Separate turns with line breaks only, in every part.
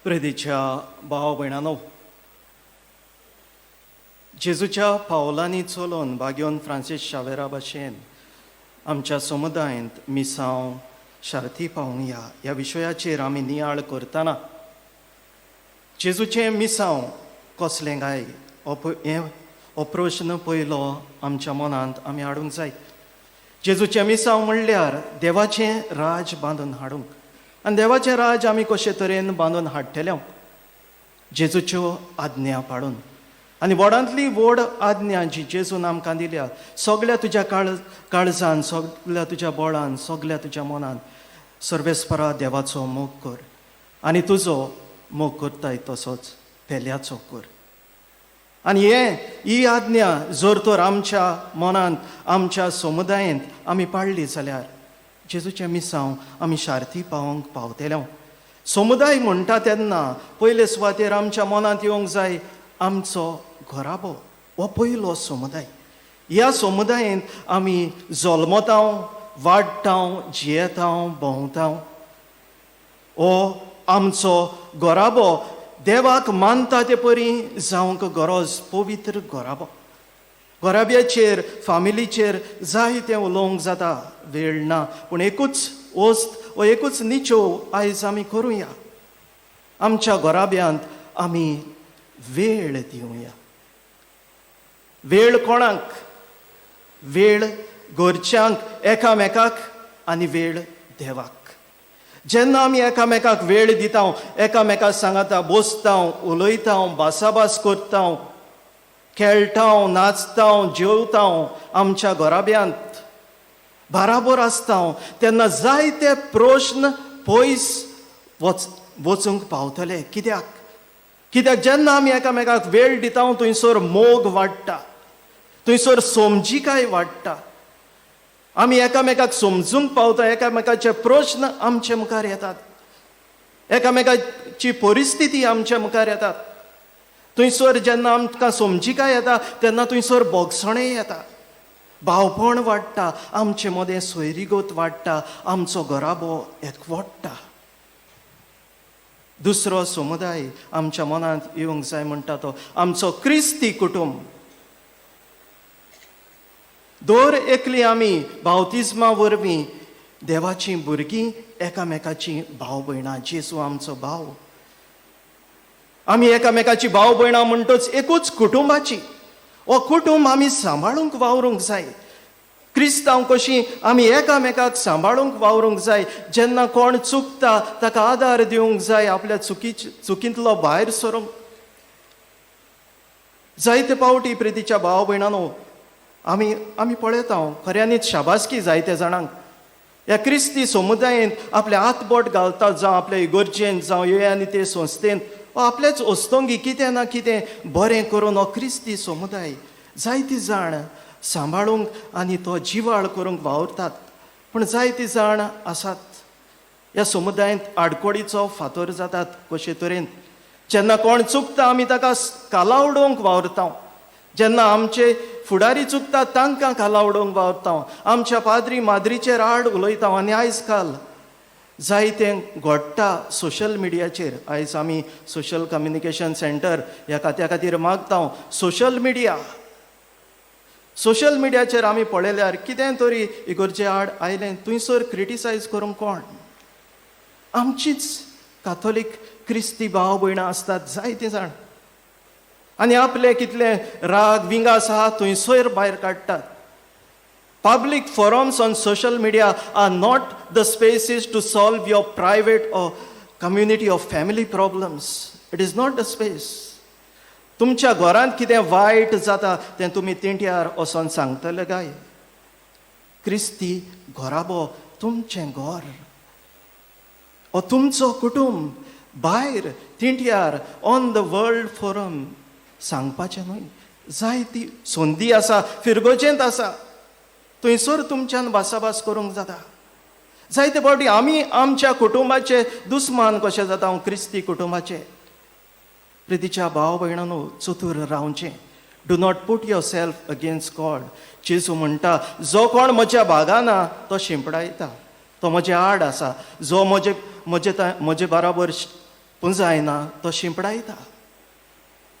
प्रितीच्या भाव भयणानो, जेजूच्या पावलांनी चलोवन भाग्योन फ्रांसीस शावेरा भाशेन आमच्या समुदायांत मिसांव शार्थी पावूया ह्या विशयाचेर आमी नियाळ करतना जेजूचें मिसांव कसलें काय हो हें हो प्रश्न पयलो आमच्या मनांत आमी हाडूंक जाय. जेजूचें मिसांव म्हणल्यार देवाचें राज बांदून हाडूंक, आनी देवाचें राज आमी कशे तरेन बांदून हाडटले? जेजूच्यो आज्ञा पाळून. आनी व्हडांतली व्हड आज्ञा जी जेजून आमकां दिल्या, सगल्या तुज्या काळजान, सगल्या तुज्या बळान, सगल्या तुज्या मनान सर्वेस्परा देवाचो मोग कर आनी तुजो मोग करताय तसोच पेल्याचो कर. आनी ही आज्ञा जर तर आमच्या मनांत, आमच्या समुदायेंत आमी पाळ्ळी जाल्यार जेजूचें मिसांव आमी शार्ती पावोवंक पावतले. समुदाय म्हणटा तेन्ना पयले सुवातेर आमच्या मनांत येवंक जाय आमचो घराबो. हो पयलो समुदाय. ह्या समुदायेंत आमी जल्मताव, वाडटाव, जियेताव, भोंवताव. हो आमचो घराबो देवाक मानता ते परी जावंक गरज, पवित्र घराबो. घराब्याचेर, फामिलीचेर जाय तें उलोवंक जाता, वेळ ना. पूण एकूच वस्त वो एकूच निचो आयज आमी करुया, आमच्या घराब्यांत आमी वेळ दिवया. वेळ कोणाक? वेळ घरच्यांक, एकामेकाक आनी वेळ देवाक. जेन्ना आमी एकामेकाक वेळ दिता, एकामेकाक सांगाता बसता, उलयता, भासाभास करता, खेळटा, नाचता, जेवता, आमच्या घराब्यांत बाराबर आसता, तेन्ना जायते प्रश्न पयस वचूंक पावतले. कित्याक? कित्याक जेन्ना आमी एकामेकाक वेळ दिता, थंयसर मोग वाडटा, थंयसर समजिकाय वाडटा. आमी एकामेकाक समजूंक पावता. एकामेकाचे प्रश्न आमचे मुखार येतात, एकामेकाची परिस्थिती आमच्या मुखार येतात. थंयसर जेन्ना आमकां समजिकाय येता, तेन्ना थंयसर भोगसणें येता, भावपण वाडटा, आमचे मदें सोयरीगत वाडटा, आमचो घराबो एकवडटा. दुसरो समुदाय आमच्या मनांत येवंक जाय म्हणटा तो आमचो क्रिस्ती कुटुंब. दर एकली आमी बावतिज्मा वरवीं देवाचीं भुरगीं, एकामेकाचीं भाव भयणां. जेजू आमचो भाव. आमी एकामेकाची भाव भयणां म्हणटच एकूच कुटुंबाची. हो कुटुंब आमी सांबाळूंक वावरूंक जाय. क्रिस्तांव कशी आमी एकामेकाक सांबाळूंक वावरूंक जाय. जेन्ना कोण चुकता, ताका आदार दिवंक जाय, आपल्या चुकींतलो भायर सरूंक. जायते पावटी, प्रितीच्या भाव भयणानो, आमी पळयता, खऱ्यांनीच शाबासकी जायते जाणांक, ह्या क्रिस्ती समुदायेंत आपले हातबोट घालतात, जावं आपल्या इगर्जेंत, जावं हे आनी ते संस्थेंत वा आपल्याच अस्तंगी कितें ना कितें बरें करून हो क्रिस्ती समुदाय जायती जाण सांबाळूंक आनी तो जिवाळ करूंक वावुरतात. पूण जायती जाण आसात ह्या समुदायांत आडकोडीचो फातर जातात. कशे तरेन? जेन्ना कोण चुकता, आमी ताका काला उडोवंक वावुरता. जेन्ना आमचे फुडारी चुकतात, तांकां काला उडोवंक वावुरता. आमच्या पाद्री माद्रीचेर आड उलयता. आनी आयज काल जायतें घडटा सोशल मिडियाचेर. आयज आमी सोशल कम्युनिकेशन सेंटर ह्या खात्या खातीर मागता. सोशल मिडिया, सोशल मिडियाचेर आमी पळयल्यार कितें तरी इगर्जे आड आयलें, थंयसर क्रिटिसायज करूंक कोण? आमचीच काथोलीक क्रिस्ती भाव भयणां आसतात जायते जाण. आनी आपले कितले राग विंगास आहा, थंयसर भायर काडटात. Public forums on social media are not the spaces to solve your private or community or family problems. It is not the space. तुमच्या घरांत कितें वायट जाता, तें तुमी तिंट्यार वचोन सांगतले काय? क्रिस्ती घराबो, तुमचें घर ओ तुमचो कुटुंब, भायर तिंट्यार ऑन the world forum सांगपाचें न्हय. जायती संदी आसा, फिरगोजेंत आसा, थंयसर तुमच्यान भासाभास करूंक जाता. जायते फावटी आमी आमच्या कुटुंबाचे दुस्मान कशे जाता, क्रिस्ती कुटुंबाचे. प्रितीच्या भाव भयणानो, चतूर रावचें. Do not put yourself against God. जेजू म्हणटा, जो कोण म्हज्या भागाना तो शिंपडायता, तो म्हजे आड आसा. जो म्हजे म्हजे म्हजे बराबर पुंजायना, तो शिंपडायता.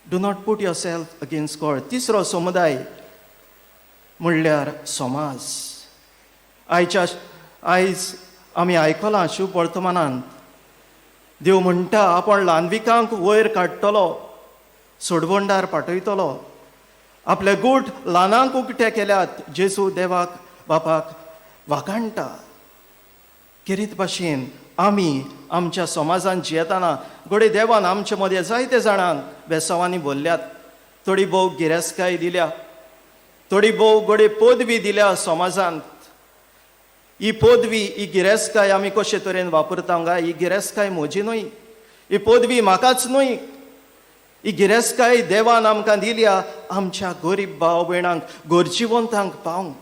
Do not put yourself against God. तिसरो समुदाय म्हणल्यार समाज. आयच्या आयज आमी आयकलां शुभ वर्तमानांत, देव म्हणटा आपण ल्हानविकांक वयर काडटलो, सोडवंडार पाठयतलो. आपले गूट ल्हानांक उकटे केल्यात. जेजू देवाक बापाक वाखाणटा. खेरीत भाशेन आमी आमच्या समाजान जियेतना घडये देवान आमचे मदें जायते जाणांक बेसांवांनी भरल्यात, थोडी भोव गिरेस्तकाय दिल्या, थोडी भोव घडये पदवी दिल्या समाजांत. ही पदवी, ही गिरेस्तकाय आमी कशे तरेन वापरता काय? ही गिरेस्तकाय म्हजी न्हय, ही पदवी म्हाकाच न्हय, ही गिरेस्तकाय देवान आमकां दिल्या आमच्या गरीब भाव भयणांक, गरजेवंतांक पावंक.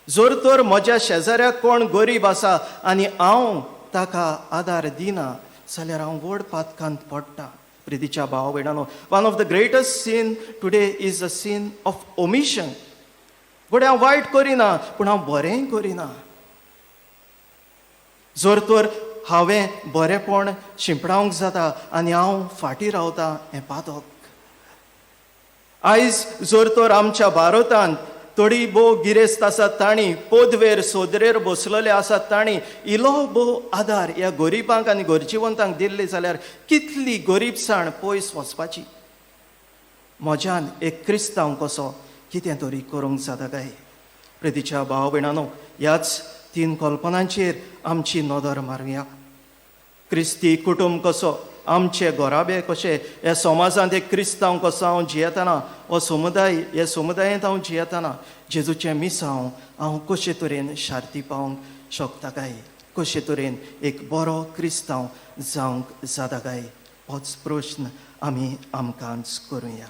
जर तर म्हज्या शेजाऱ्याक कोण गरीब आसा आनी हांव ताका आदार दिना जाल्यार हांव व्हड पातकांत पडटा. प्रितीच्या भाव भयणानो, one of the greatest sin today is a sin of omission. घडये हांव वायट करिना, पूण हांव बरेंय करिना. जर तर हांवें बरेंपण शिंपडावंक जाता आनी हांव फाटीं रावता, हें पातक. आयज जर तर आमच्या भारतांत थोडी भोव गिरेस्त आसात, तांणी पदवेर सोदरेर बसलेले आसात, तांणी इलो भोव आदार ह्या गरिबांक आनी गरजेवंतांक दिल्ली जाल्यार कितली गरीबसाण पयस वचपाची. म्हज्यान एक क्रिस्तांव कसो कितें तरी करूंक जाता काय? प्रितीच्या भाव भयणानो, ह्याच तीन कल्पनांचेर आमची नदर मारुया. क्रिस्ती कुटुंब कसो, आमचे घराबे कशे, ह्या समाजांत एक क्रिस्तांव कसो हांव जियेतना, हो समुदाय, ह्या समुदायांत हांव जियेतना जेजूचें मिसांव हांव कशे तरेन शार्ती पावंक शकता काय, कशे तरेन एक बरो क्रिस्तांव जावंक जाता काय, होच प्रश्न आमी आमकांच करुया.